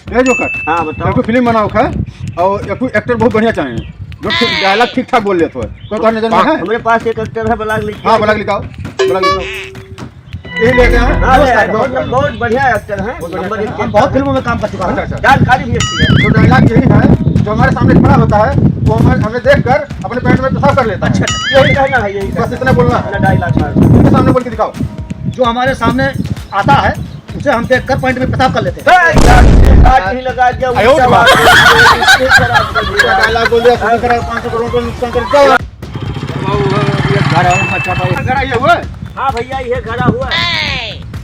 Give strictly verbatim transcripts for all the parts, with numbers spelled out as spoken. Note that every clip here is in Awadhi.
ए जोकर, हाँ, बताओ। एक ठो फिल्म बनाओ खा, और एक ठो एक्टर बहुत बढ़िया चाहे, जो ठीक, डायलॉग ठीक ठाक बोल लेत हो। कोई तोहर नजर में है? हमरे पास एक एक्टर है, बलाक लिखा। हाँ, बलाक लिखाओ, बलाक लिखाओ। यही लेके आए हैं। हाँ, नमस्कार, बहुत, नमस्कार। बहुत बढ़िया एक्टर है, बहुत बढ़िया नंबर एक एक्टर। हम बहुत फिल्मों में काम कर चुका है। अच्छा, अच्छा। जानकारी भी अच्छी है। तो डायलॉग यही है, जो हमारे सामने खड़ा होता है, वो हमें, हमें देखकर अपने पैंट में पेशाब कर लेता है। अच्छा, यही कहना है, यही बस कहना। इतना बोलना है। अपना डायलॉग मारो। उनके सामने बोल के दिखाओ। जो हमारे सामने आता है, उसे हम देखकर पैंट में पेशाब कर लेते हैं। ए, यार, ये बात नहीं लगा दिया, आयो उल्टा रे माँ। बात बोल दिया, इसको खराब कर दिया। क्या डायलॉग बोल दिया, शुरू करा, पाँच सौ करोड़ का नुकसान कर दिया। ये घड़ा हुआ? हाँ भैया, ये घड़ा हुआ।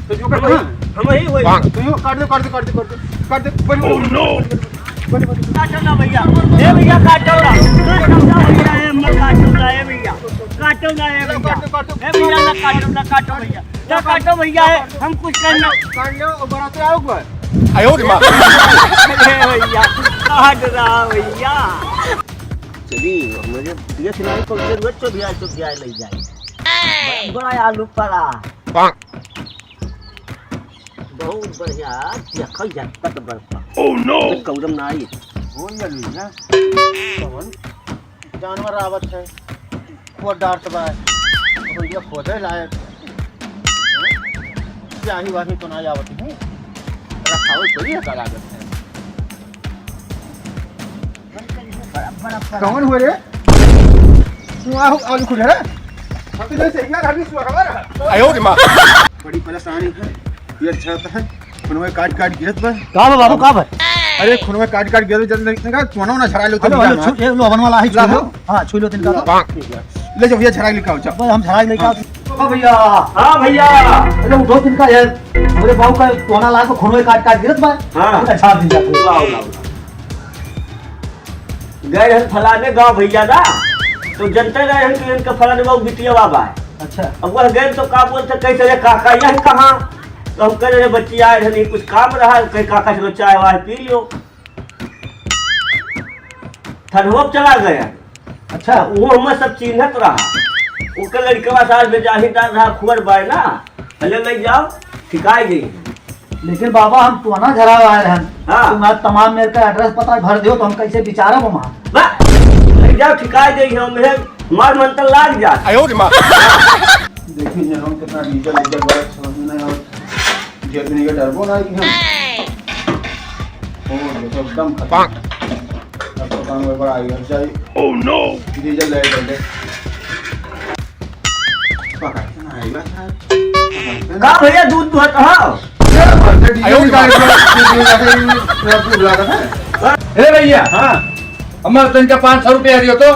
तो जो हम ही, हम ही हुए। तो यूं काट दो, काट दो, काट दो, काट दो, काट दो। बोलो, बोलो, बोलो, बोलो, बोलो। काटो ना भैया, ए भैया काटो ना, काटो ना भैया, ए मत काटो ना, ए भैया, काटो ना, ए भैया, काटो, काटो। ए भैया ना काटो ना, काटो भैया, ना काटो भैया, ए, हम कुछ करना। काट लो और बनाते आओ एक बार। आयो रे माँ। ए भैया, काट रहा भैया। चली, मुझे ये सुनाई तो जरूरत तो भैया, तो भैया ले जाए। बड़ा आलू पड़ा। बहुत बढ़िया, देखल जाए कत बड़का। Oh no! तो कौरम ना आई। हो गया भैया। कौन जानवर आवत है? वो डार्ट बा। भैया खोदे लायक। स्याही वाही तो ना आवत है। रखावे थोड़ी है का लागत है। कौन हुए रे? तू आहू आलू खुद है? हम तो जैसे इतना घर में सुअरवा रहा। आयो रे माँ। बड़ी परेशानी है। ये अच्छा होता है। खुनवा काट काट गिरत बा। का बा बाबू, का बा? अरे खुनवा काट काट गिरत, जल्दी निकल, सोना वोना झरा लो तो हेलो, भैया हेलो, हमार। छू, ये लो, हवन वाला है, ला छू लो। हो। हाँ, छू लो तिनका तो। ले जाओ भैया, झरा के लेके आओ, जाओ। भाई, हम झरा के लेके आओ। ओ भैया। हाँ भैया। अरे उठो तिनका यार। हमरे बाबू का सोना ला के खुनवा काट काट गिरत बा। हाँ। अच्छा, दी जा। लाओ, लाओ, लाओ। गए रहन फलाने गाँव भैया ना, तो जनते रहे हैं कि इनका फलाने बाबू बिटिया बाबा है। अच्छा। अब वह गए तो का बोलते, कैसे रे काका, यह कहाँ? तो हम कह रहे, बच्ची आए रहनी, कुछ काम रहा, कहे काका चलो चाय वाय पी लियो। थनवा चला गया। अच्छा। वो हमें सब चिन्हत रहा। ओकर लड़कवा साल में जाहिरदार रहा, खुअर बाय ना, भले ले जाओ, ठिकाई गई। लेकिन बाबा, हम टोना झरावे आए रहन। हाँ। तुम्हारा तमाम मेरे का एड्रेस पता भर दियो, तो हम कैसे बिचारा वो वहाँ? बा, लग जाओ, ठिकाई गई हम, है, मार मंत्र लाग जा। आयो रे माँ। देखिए, ये लोग कितना डीजल, डीजल बड़ा समझ में नहीं आवत। जेब में डरबो ना कि हम। ओ, ये तो एकदम खतम। अब तो काम गड़बड़ा गया, जाई। Oh no! डीजल ले, ले, ले। पकड़ते ना आएगा, पकड़ते ना। का भैया, दूध दुहत हो? क्या बात है, डीजल आयो निकाल के, डीजल निकाल के, दूध ला रहा है। ए भैया, हाँ। हमारे तनका पाँच सौ रुपया दियो तो।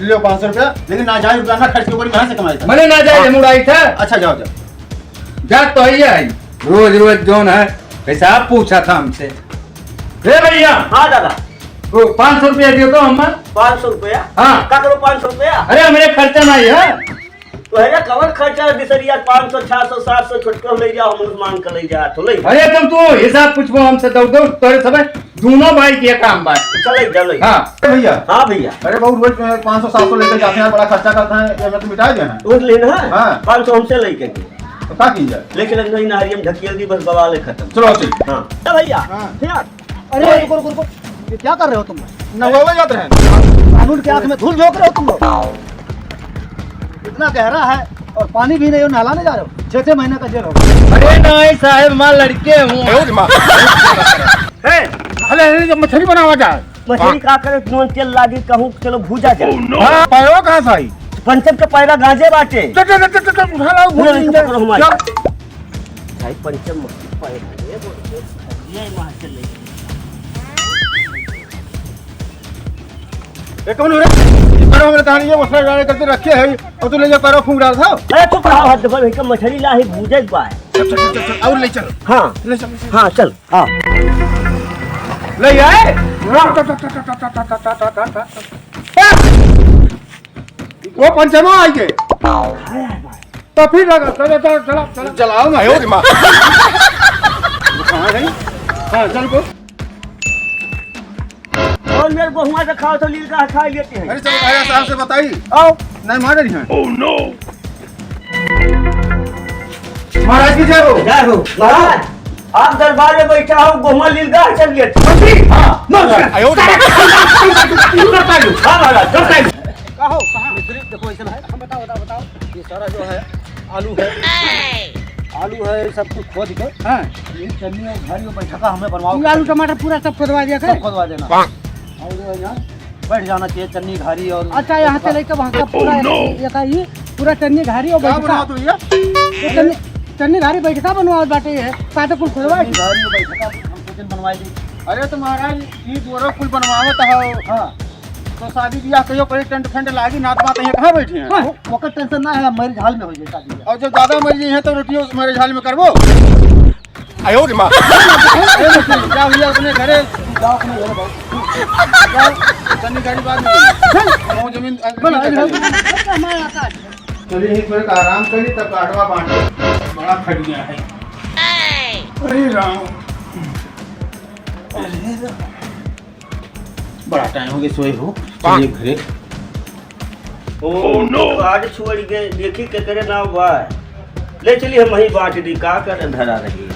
लियो पाँच सौ रुपया, लेकिन नाजायज रुपया ना खर्च के ऊपर यहाँ से कमाई था। मने नाजायज हम उड़ाई था। अच्छा, जाओ, जाओ। जात तो है ही है। रोज रोज जौन है, हिसाब पूछा था हमसे। ए भैया। हाँ दादा। वो पाँच सौ रुपया दियो तो हमार। पाँच सौ रुपया? हाँ। का करो पाँच सौ रुपया? अरे हमरे खर्चा नहीं है। तो है ना, कवन खर्चा है, बिसरिया पाँच सौ, छह सौ, सात सौ, छोटको ले जाओ, हम मांग कर ले जाओ, तो ले जाओ। अरे, तब तू हिसाब पूछबो हमसे, दौड़, दौड़, तोरे सबे, दोनों भाई के काम बा। चले, चले। हाँ। ए भैया। हाँ भैया। अरे, बहुत रोज पाँच सौ, सात सौ लेके जाते हैं, बड़ा खर्चा करते हैं, ये मैं तो मिटा देना है। रोज लेना है? हाँ। पाँच सौ हमसे लेके। तो का की जाए? लेकिन नहीं ना, हरियम ढकियल दी, बस बवाल है खत्म। चलो, चलो। हाँ। ए भैया। हाँ। भैया। अरे, रुको, रुको, रुको। ये क्या कर रहे हो तुम? नहवावे जात रहे। कानून के आंख में धूल झोंक रहे हो तुम लोग। इतना गहरा है और पानी भी नहीं हो, नहलाने जा रहे हो? छह छह महीने का जेल होगा। अरे नहीं साहब, माँ लड़के हूँ। ए, अरे, अरे, जब मछली बनावा जाए। मछली का करे, नून तेल लागी, कहूँ चलो भूजा जाए। हाँ, पायो कहाँ से आई? पंचम के पैरा गांजे बाटे। चल, चल, चल, चल, चल, उठा लाओ, भूज नहीं, नहीं, लेंगे। पकड़ो हमारे। चल। भाई पंचम मछली पैरा, ये बोल, ये, ये वहाँ चल रही है। ए, कौन हो रे? ये पैरवा हमरे तहानी ये मसला गाड़े करते रखे है और तू ले जा पैरवा फूंक डाल था। अरे चुप रहो, हद पर एक मछली लाही भूजे बाय। चल, चल, चल, चल, चल, और ले चल। हाँ। ले चल, ले चल। हाँ, चल, हाँ। ले आए? हाँ। वो पंचमा आई के। तो फिर लगा, चलो, चलो, चलो, चलो। जलाओ ना, आयो रे माँ। कहाँ गई? हाँ, चल को। और मेरे को हुआ तो खाओ तो लील का खा लेते हैं। अरे चलो, भाई साहब से बताई। आओ। नहीं मार रही है। Oh no! महाराज की जय हो। जय हो। महाराज। आप दरबार में बैठा हो, गोहमा लील गाय चल गया। मंत्री! हाँ, नमस्कार। आयो रे। हाँ, महाराज, नमस्कार। कहाँ हो? कहाँ? मिस्त्री, देखो, ऐसा है। हाँ, बताओ, बताओ, बताओ। ये सारा जो है, आलू है। आलू है, सब कुछ खोद के। हाँ। ये चन्नी और घारी और बैठका हमें बनवाओ। ये आलू, टमाटर पूरा सब खोदवा दिया सब है? खोदवा देना। और जो है यहाँ बैठ जाना चाहिए, चन्नी घारी और अच्छा, यहाँ से लेके वहाँ का पूरा एक, ये पूरा चन्नी घारी और का बैठका। बनावत हो भैया? ये चन्नी, चन्नी घारी बैठका बनवावत बाटे है। सादा कुल खोदवा चन्नी घारी और बैठका हम सोचन बनवाई दी। अरे तो महाराज, ये दोनों कुल बनवावत हो। हाँ। तो शादी ब्याह कहियो कहीं टेंट फेंट लागी, नात बात यहाँ कहाँ बैठी हैं? हाँ। वो, ओकर टेंशन ना है, मैरिज हॉल में हो जाए शादी ब्याह। और जब ज्यादा मर गई हैं तो रोटियों मैरिज हॉल में करबो। आयो रे माँ। अरे, क्या भैया, अपने घरे जाओ, अपने घरे जाओ। जाओ, चन्नी गाड़ी बाद में करेंगे। वो जमीन, बोलो, अरे, चलिए, यहीं थोड़े आराम करी, तब कार्डवा बांटे। बड़ा खट गया है। अरे राम। अरे राम। बड़ा टाइम हो गया सोए हो। चलिए घरे। ओ, कार्ड छोड़ गए, देखी केकरे नाव बा। ले चली, हम वहीं बांट दी, का करे धरा रही।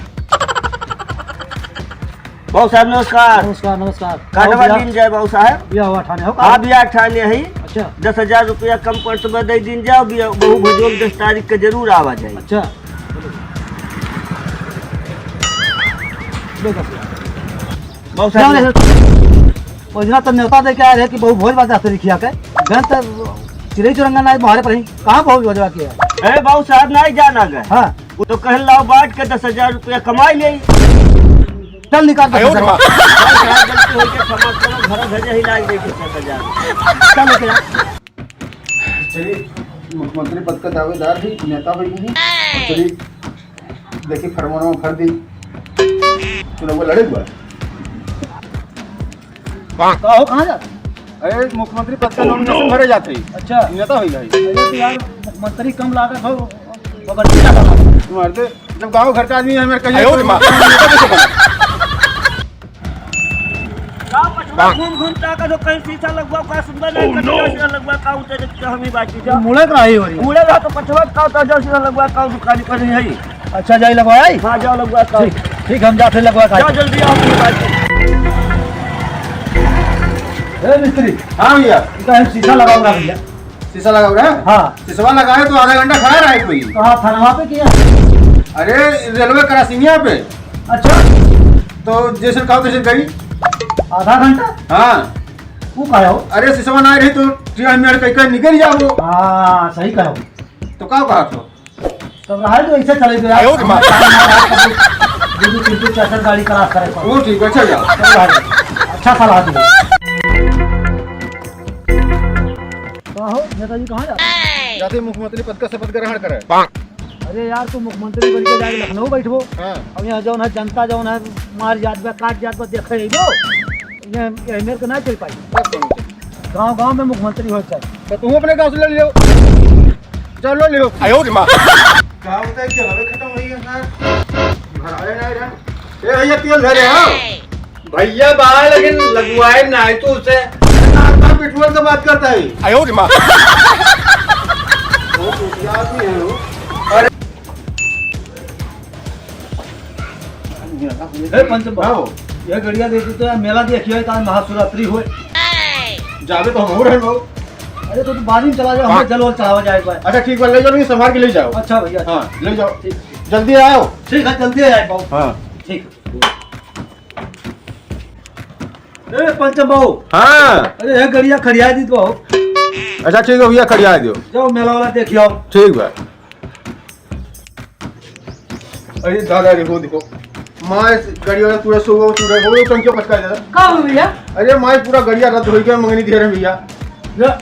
बाबू साहब, नमस्कार। नमस्कार, नमस्कार। कार्डवा लीन जाए, बाबू साहब। ये हुआ ठाने हो का? हाँ, बिया ठाने ही। अच्छा। दस हजार रुपया कम पड़त बा, दे दीन जाओ, बिया, बहू भजोल दस तारीख के जरूर आवा जाए। अच्छा। ले दस हजार। बाबू साहब, ओजना तो न्योता दे के आए रहे कि बहू भोज बाजा से रिखिया के। गन तो चिड़ै चुरंगा ना मारे पर ही। कहाँ बहू भोजवा किया? ए, बाबू साहब, नहीं जाना गए। हाँ। वो तो कहन लाओ, बांट के दस हजार रुपया कमाई ले। चल निकाल दस हजार। बाबू साहब, गलती हो गई, क्षमा करो, घर भेजे ही लाग गई दस हजार। चल लेके आ। चलिए, मुख्यमंत्री पद का दावेदार भी, नेता भी नहीं। चलिए, देखिए, फरमाना भर दी। चुनाव लड़े हुआ। का हो, कहाँ जा? अरे, मुख्यमंत्री पद का नॉमिनेशन भरे जाते ही। अच्छा। नेता हो गया। अरे तो यार, मुख्यमंत्री कम लागत हो, बबंती लागत हो। तुम्हारे तो जब गाँव घर का आदमी है, मेरे कहिए आयो रे माँ। नेता कैसे बना? का पछवा घूम घूम ताकत हो, कहीं शीशा लगवा का सुंदर नहीं, कहीं शीशा लगवा का उतर के हम ही बाकी जा। मुड़े का आई हो रही। मुड़े रहा तो पछवा का उतर जाओ, शीशा लगवा का दुकान पर नहीं है। अच्छा, जाई लगवाई? हाँ, जाओ लगवा का। ठीक, ठीक, हम जाते लगवा का। जाओ जल्दी आओ, हम ही बाकी। ए मिस्त्री। हाँ भैया। इनका हम शीशा लगाओ ना भैया। शीशा लगा रहे हैं? हाँ। शीशवा लगाए तो आधा घंटा खड़ा रहे कोई। कहाँ, थानवा पे किया? अरे, रेलवे क्रॉसिंगिया पे। अच्छा। तो जैसे कहो तैसे करी। आधा घंटा? हाँ। वो का हो? अरे, शीशवा ना रही तो ट्रेन में कहीं कहीं निकल जाओ। हाँ, सही कहो। तो का कहा तो? तब रहा तो ऐसे चले गए। आयो रे माँ। दो दो तीन तीन चार चार गाड़ी क्रॉस करे पर। वो ठीक है, चल जाओ। तब रहा। अच्छा सलाह दिया। का हो, नेताजी कहाँ जाते? जाते मुख्यमंत्री पद का शपथ ग्रहण करे। अरे यार, तू मुख्यमंत्री बन के जाके लखनऊ बैठबो। हाँ। अब यहाँ जौन है, जनता जौन है, मार जात बा, काट जात बा, देखे अइबो। ये, ये मेरे को ना चल पाई। गाँव, गाँव में मुख्यमंत्री हो चाहे। तो तू अपने गाँव से ले लियो। चलो लियो। आयो रे माँ। का होता है, क्या हमें खत्म हुई है सर? घर आए ना यार। ए भैया, तेल धरे हो? भैया बा, लेकिन लगवाए ना है तू उसे। नाश्ता पेट्रोल का बात करता है। आयो रे माँ। बहुत होशियार आदमी है वो। अरे। ए पंचम बाबू, हाँ। ये गड़िया दे दे तो यार, मेला देखियो, काल महाशिवरात्रि होए। जावे तो हम हो रहे बाबू। अरे तो तू बाद में चला जाओ, हमें जल वल चढ़ावा जाए एक बार। अच्छा ठीक बा, ले जाओ, ये संभाल के ले जाओ। अच्छा भैया। हाँ, ले जाओ। ठीक। जल्दी आओ। ठीक है, जल्दी आ जाए बाबू। हाँ। ठीक। ए, पंचम बाबू। हाँ। अरे, ये गड़िया खड़िया दी तो। अच्छा, ठीक है भैया, खड़िया दो। जाओ, मेला वाला देखियो आओ। ठीक बा। अरे दादा, देखो, देखो। माँ, इस गड़िया वाला पूरा सो, पूरा हो, टंकी पटका दे। का हो भैया? अरे माँ, पूरा गड़िया रद्द हो गया, मंगनी दे रहे भैया। या।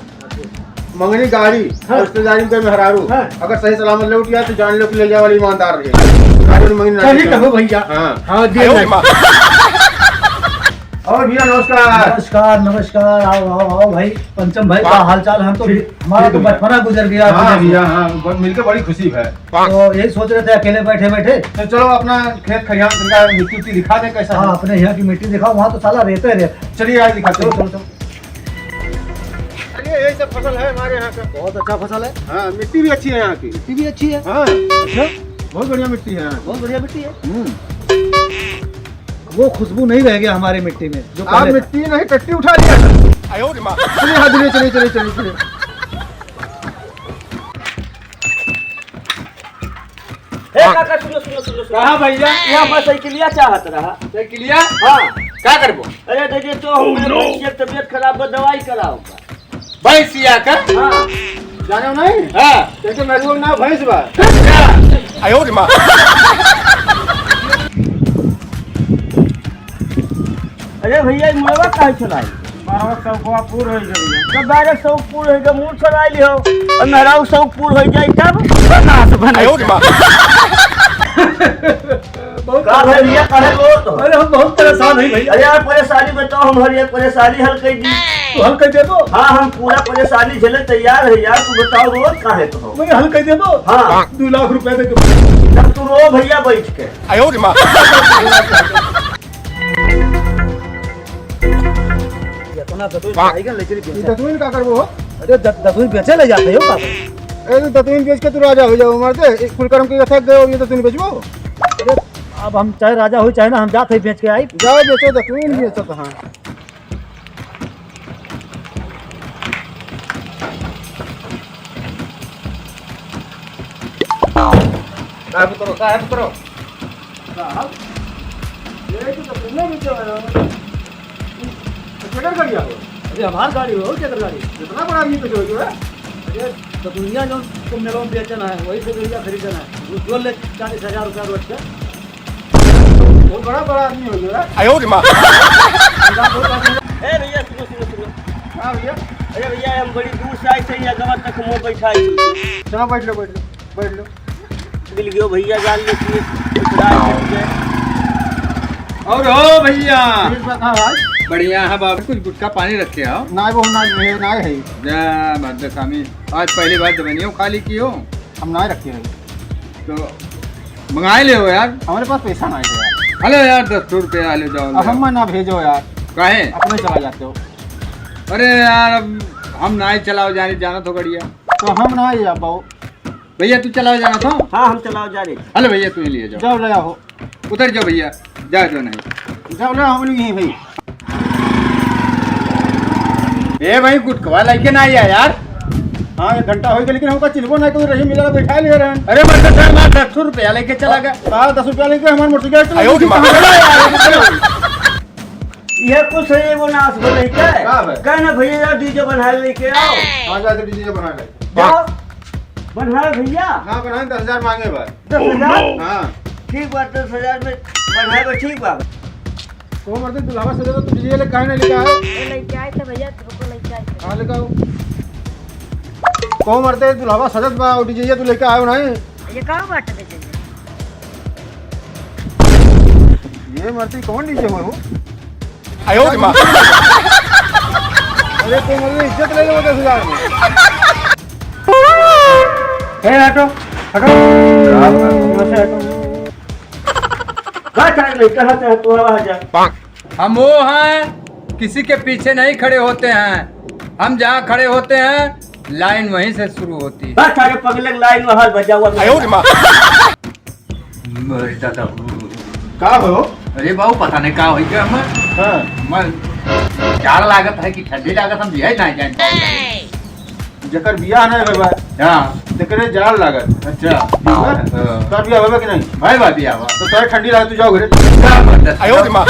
मंगनी गाड़ी, हाँ। रिश्तेदारी के मेहरारू, हाँ। अगर सही सलामत लौट गया तो जान लो कि ले जाए वाले ईमानदार रहे। गाड़ी में मंगनी ना सही निकले। कहो भैया। हाँ। हाँ, जी आयो भाई। माँ। और भैया नमस्कार। नमस्कार, नमस्कार, आओ, आओ, आओ भाई, पंचम भाई, हाँ। का हाल चाल? हम तो ठीक, हमारा ठीक तो है। बचपना गुजर गया, हाँ गुजर गया। भैया, हाँ, ब-, मिलके बड़ी खुशी है। तो यही सोच रहे थे अकेले बैठे बैठे। तो चलो अपना खेत खलिहान, तुमका मिट्टी उट्टी दिखा दे कैसा हाँ, है। अपने यहाँ की मिट्टी दिखाओ, वहाँ तो साला रेत ही रेत। चलिए आज दिखाते हैं। चलो, चलो, चलो। अरे, यही सब फसल है हमारे यहाँ का। बहुत अच्छा फसल है। हाँ, मिट्टी भी अच्छी है यहाँ की। मिट्टी भी अच्छी है। हाँ। अच्छा। बहुत बढ़िया मिट्टी है यहाँ की। बहुत बढ़िया मिट्टी है। हम्म। वो खुशबू नहीं रह गया हमारे मिट्टी में, जो आप पहले था। मिट्टी नहीं, टट्टी उठा लिया। आयो रे माँ। चलिए, हाँ, चलिए, चलिए, चलिए, चलिए, चलिए। ए काका, सुनो, सुनो, सुनो, सुनो। कहाँ भैया? ये हमार साइकिलिया चाहत रहा। साइकिलिया? हाँ। का करबो? अरे देखिए, तो हमारे भैंस के तबीयत खराब बा, दवाई कराओ। भैंसिया का? हाँ। जानो नहीं? हाँ। जैसे मेरे को ना भैंस बा। आयो रे माँ। अरे भैया, ई मुड़वा काहे चलाई? बारह सौ को पूर हो गया भैया। जब बारह सौ पूर हो गया, मूड़ चलाई लियो। और मेहरारू सौ पूर हो जाए तब? नाश बने। आयो रे माँ। बहुत का भाई भैया, काहे रो तो? अरे, हम बहुत परेशान हैं भैया। अरे यार, परेशानी बताओ, हमारी एक परेशानी हल कर दी। तू हल कर दे दो। हाँ, हम पूरा परेशानी झेले तैयार है यार, तू बताओ, रोत काहे तो हो? मैं हल कर दे दो। हाँ। दो लाख रुपए दे दो। तब तू रो भैया बैठ के। आयो रे माँ। इतना दतुइन पाइगन लेके ये बेचे। दतुइन का करबो हो? अरे, दत-, दतुइन बेचे ले जाते हो का? ए, तो दतुइन बेच के तू राजा हो जाओ, मार दे। एक फुल करम के थक गए, ये दतुइन बेचबो? अरे, अब हम चाहे राजा हो, चाहे ना, हम जात है बेच के आई। जाओ, बेचो दतुइन, बेचो तो हाँ। साहब उतरो, साहब उतरो। साहब, ये तो तुमने भी जो है, तो केकर गाड़ी हो? अरे हमार गाड़ी हो, केकर गाड़ी? इतना बड़ा आदमी तो जो है। अरे तो दुनिया जो तुम मेरे को बेचना है, वही से दुनिया खरीदना है। वो जो ले चालीस हजार रुपया रोज का। बहुत बड़ा, बड़ा आदमी हो गया। आयो रे माँ। ए भैया, सुनो, सुनो, सुनो। हाँ भैया। अरे भैया, हम बड़ी दूर से आए थे, यहाँ गवा तक मुँह बैठा है। चलो, बैठ लो, बैठ लो, बैठ लो। मिल गयो भैया, जान ले कि ससुराल मिल गए। और हो भैया? ठीक बा, हाँ भाई। बढ़िया है बाबू, कुछ गुटखा पानी रखे हो? ना वो ना, ये ना है। जा, मर्द स्वामी, आज पहली बार दबनियों खाली की हो। हम ना रखे हैं। तो मंगाए ले हो यार। हमारे पास पैसा ना है यार। हेलो यार, दस सौ रुपया ले जाओ, अब ले हम जाओ। ना भेजो यार। काहे? अपने चला जाते हो। अरे यार, अब हम ना ही चलाओ जाने, जाना तो गड़िया। तो हम ना ही अब आओ। भैया, तू चलाओ जाना तो? हाँ, हम चलाओ जा रहे। हेलो भैया, तू ही लिए जाओ। जाओ, ले आओ। उतर जाओ भैया, जाओ जो नहीं। जाओ, ले आओ, हम लोग यहीं भाई। ए भाई, गुटखवा लेके ना आया यार। हाँ, एक घंटा हो गया, लेकिन हमका चिन्हबो ना, कोई रही मिला, बैठा लिया रहन। अरे, बस दस, दस रुपया लेके चला गया। हाँ, दस रुपया लेके हमारे मोटरसाइकिल चला आयो रे माँ। गया। ये कुछ है, वो नाश बोले क्या है? का भाई? कहे ना भैया यार, डीजे बना लेके आओ। हाँ, जाके डीजे बना ले। जाओ, बना भैया। ना बनाए, दस हजार मांगे बा। दस हजार? हाँ। ठीक बा, दस हजार में बढ़ाए बा, ठीक बा। को मरते दुल्हवा सजत बा, तू डीजे ले काहे नहीं लेके आयो? ए, लेके आए थे भैया, तुमको लेके आए थे। हाँ, लेके आओ। को मरते दुल्हवा सजत बा, वो डीजे तू लेके आयो नहीं? ये का बात है भैया? ये मरते कौन डीजे हुए हो? आयो रे माँ। अरे, तो मतलब इज्जत ले लो दस हजार में। ए, हटो, हटो। यहाँ से हटो। कहाँ चाहे नहीं, कहाँ चाहे तू आ जा। हम वो हैं, किसी के पीछे नहीं खड़े होते हैं। हम जहाँ खड़े होते हैं, लाइन वहीं से शुरू होती है। बस सारे पगले लाइन वहाँ बजा हुआ। आयो रे माँ। मर दादा। का हो? अरे बाबू, पता नहीं का होई गया हमर। हाँ। हमर जाड़ लागत है कि ठंडी लागत, हम यही ना जान पाए। जेकर बियाह नहीं होबा, हाँ। तेकरे जाड़ लागत। अच्छा। ठीक बा? हाँ। तोर बियाह होबा कि नहीं? भाई बा बियाह बा। तो तोरे ठंडी लागत, तू जाओ घरे। क्या बात है? आयो रे माँ।